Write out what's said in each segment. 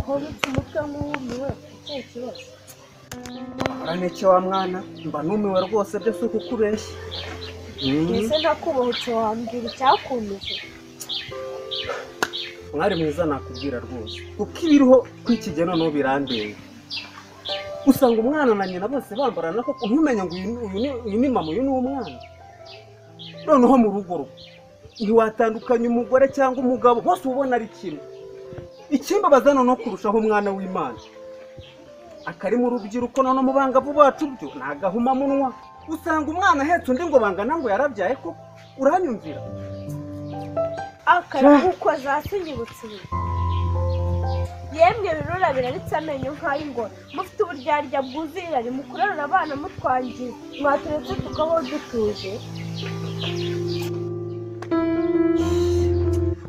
Uhobetse umutwe nk'uwumiwe, icyo kibazo. Uraneke wa mwana, mba numiwe rwose byo si ukukubeshya. Ese ntakubahutse wambwira icyakumije? Mwari mwiza nakubwira rwose, kuko ibiriho kw'iki gihe noneho birandeye. Usanga umwana na nyina bose bambarana koko ntumenye ngo uyu ni mama, uyu ni umwana. Noneho mu rugo rwe ntiwatandukanya umugore cyangwa umugabo, bose ubona ari kimwe. Ikimbabaza noneho kurushaho umwana w'Imana akari mu rubyiruko, noneho mu bangavu bacu byo ni agahomamunwa. Usanga umwana ahetse undi ngo bangana ngo yarabyaye koko, uranyumvira? Akara uko zasinyibutse yemwe birura biraritse amenyo nk'ay'ingona, mufite uburyarya bwuzuye irari, mukurarura abana mutwangiye, mwaturetse tukabaho dutuje.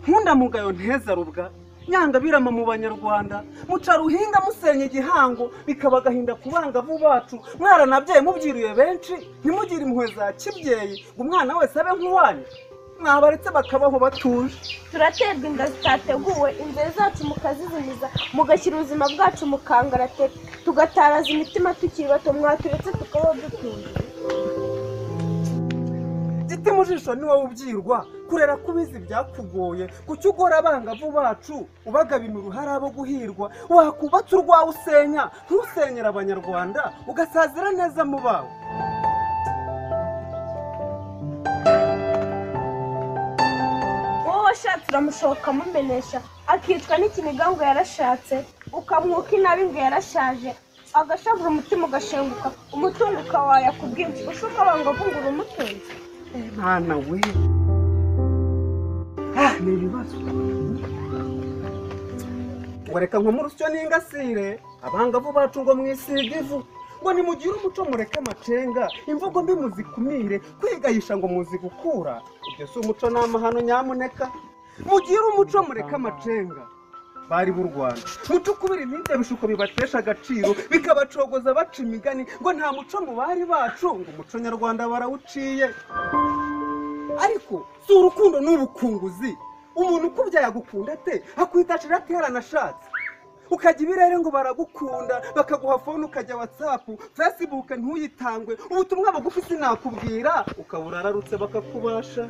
Nkunda mugayo nteza rubwa, nyanga birama mu banyarwanda, muca ruhinga musenya igihango, bikaba agahinda ku bangavu bacu. Mwaranabyaye mubyiruye benshi, ntimugire impuhwe za kibyeyi ngo umwana wese abe nk'uwanyu. Mwabaretse bakabaho batuje. Turaterwa inda zitateguwe, inzira zacu mukazizimiza, mugashyira ubuzima bwacu mu kangaratete, tugataraza imitima tukiri bato, mwaturetse tukabaho dutuje. Giti mu jisho ni wowe ubyirwa, kurera kubizi byakugoye, kuki ugora abangavu bacu ubagabina uruhare abo guhirwa? Wakubatse urwawe usenya, ntusenyera abanyarwanda, ugasazira neza mu bawe. Wowe washatse uramushoka mumenesha, akicwa n'ikiniga ngo yarashatse, ukamwuka inabi ngo yarashaje, agashavura umutima ugashenguka, umutungo ukawaya ku bwinshi, ushuka abangavu ngo uri umutunzi. Mwana we, ni ibibazo. Ngo reka nko mu rusyo n'ingasire, abangavu bacu ngo mwisiga ivu, ngo nimugire umuco mureke amacenga, imvugo mbi muzikumire, kwigayisha ngo muzi gukura, ibyo si umuco ni amahano nyamuneka. Mugire umuco mureke amacenga. Bari b'u Rwanda, mucukubira ibindi bishuko bibatesha agaciro, bikabacogoza baca imigani ngo nta muco mu bari bacu, ngo umuco nyarwanda barawuciye. Ariko si urukundo n'ubukunguzi. Umuntu ukubyaye agukunda ate? Akwitashira ate yaranashatse? Ukajya ibirere ngo baragukunda, bakaguha phone ukajya WhatsApp, Facebook ntuyitangwe, ubutumwa bugufi sinakubwira, ukaba urararutse bakakubasha.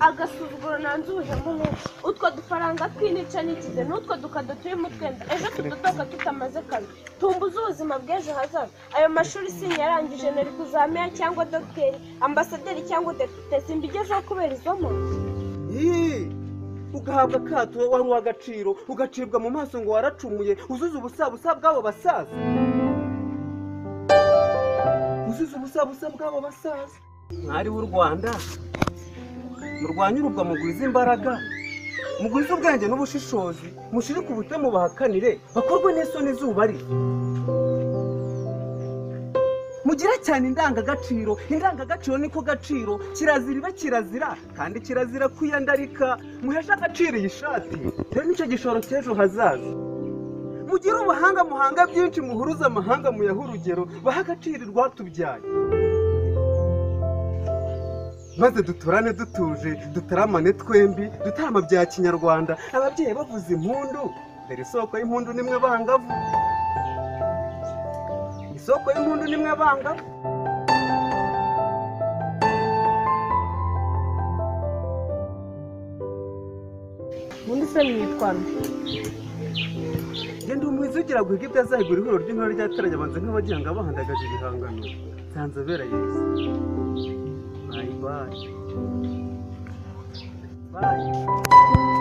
Agasuzuguro nanze ubuhemu, utwo dufaranga twinica n'ikize n'utwo dukado turimo twenda, ejo tudodoka tutamaze kabiri, tumbuze ubuzima bw'ejo hazaza. Ayo mashuri sinyarangije, nari kuzamenya cyangwa dogiteri, ambasaderi cyangwa depite, simbigezeho kubera izo mpamvu. Ii, ugahabwa akato wari uw'agaciro, ugacibwa mu maso ngo waracumuye, uzuza ubusabusa bw'abo basaza, uzuza ubusabusa bw'abo basaza. Mwari w'u Rwanda, murwanye urubwa, mugwize imbaraga, mugwize ubwenge n'ubushishozi, mushirike ubute mubahakanire, bakorwe n'isoni izuba riva. Mugire cyane indangagaciro, indangagaciro niko gaciro, kirazira ibe kirazira, kandi kirazira kwiyandarika. Muheshe agaciro iyi shati, rero nicyo gishoro cy'ejo hazaza. Mugire ubuhanga, muhanga byinshi, muhuruze amahanga, muyahe urugero, bahe agaciro urwatubyaye, maze duturane dutuje, dutaramane twembi, dutarama bya kinyarwanda, ababyeyi bavuza impundu. Dore isoko y'impundu nimwe bangavu, isoko y'impundu nimwe bangavu. Ubundi se mwitwa nde? Genda umwiza ugira guhiga ibyo azahigura, ihuriro ry'intore ryateranye abanza nk'abagira ngo abahandagaje ibihangano. Nsanzabera Yesu. Bye bye. Bye.